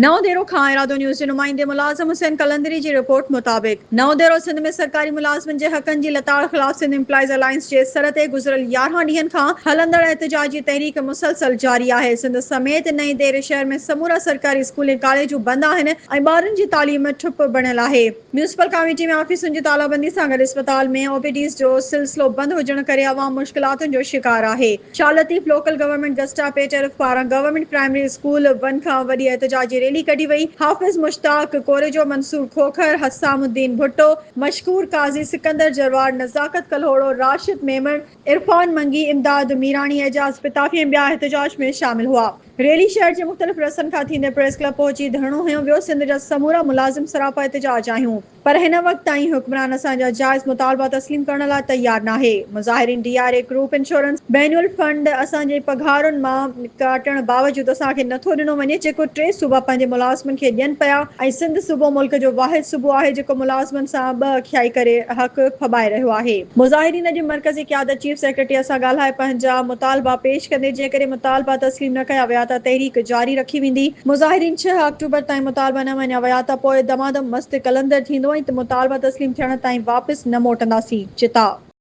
نئون ديرو کان ارادو نيوز جي نمائندي ملازم حسين قلندري جي رپورٽ مطابق نئون ديرو سنڌ ۾ سرڪاري ملازمن جي حقن جي لتاڙ خلاف سنڌ امپلائيز الائنس جي سر تي گذريل 11 ڏينهن کان هلندڙ احتجاجي تحريڪ مسلسل جاري آهي. سنڌ سميت نئين ديري شهر ۾ سمورا سرڪاري اسڪول ۽ ڪاليجون بند آهن ۽ ٻارن جي تعليم ٺپ بڻيل آهي. ميونسپل ڪاميٽي ۾ آفيسن جي تالابندي سان گڏ اسپتال ۾ او پي ڊيز جو سلسلو بند هجڻ ڪري عوام مشڪلاتن جو شڪار آهي. شاهه لطيف لوڪل گورنمينٽ گسٽا پي ٽيرف پاران گورنمينٽ پرائمري اسڪول ون کان وڏي احتجاجي ريلي ڪڍي وئي، حافظ مشتاق ڪوريجو، منصور کوکر، حسام الدين ڀٽو، مشڪور قاضي، سڪندر جروار، نزاڪت ڪلهوڙو، راشد ميمڻ، عرفان منگي، امداد ميراڻي، اعجاز پتافي ۽ ٻيا احتجاج ۾ شامل هئا. ريلي شهر جي مختلف رستن کان ٿيندي پريس ڪلب پهچي ڌرڻو هنيو ويو، سنڌ جا سمورا ملازم سراپا احتجاج آهيون. پر هن وقت تائين حڪمران اسان جا جائز مطالبا تسليم ڪرڻ لاء تيار ناهي. مظاهرين D R A, group insurance, بينول fund اسان جي پگهارن مان ڪاٽڻ باوجود اسان کي نٿو ڏنو وڃي جيڪو ٽي صوبا پنهنجي ملازمن کي ڏين پيا ۽ سنڌ صوبو ملڪ جو واحد صوبو آهي جيڪو ملازمن سان ٻه اکيائي ڪري حق ڦٻائي رهيو آهي. مظاهرين اڄ مرڪزي قيادت چيف سيڪريٽري سان ڳالهائي پنهنجا مطالبا پيش ڪندي جيڪڏهن مطالبا تسليم نه ڪيا ويا ته تحريڪ جاري رکي ويندي. مظاهرين 6 آڪٽوبر تائين مطالبا نه مڃيا ويا ته پوء دمادم مست قلندر ٿيندو ۽ مطالبا تسليم ٿيڻ تائين واپس نه موٽنداسين، چتاء.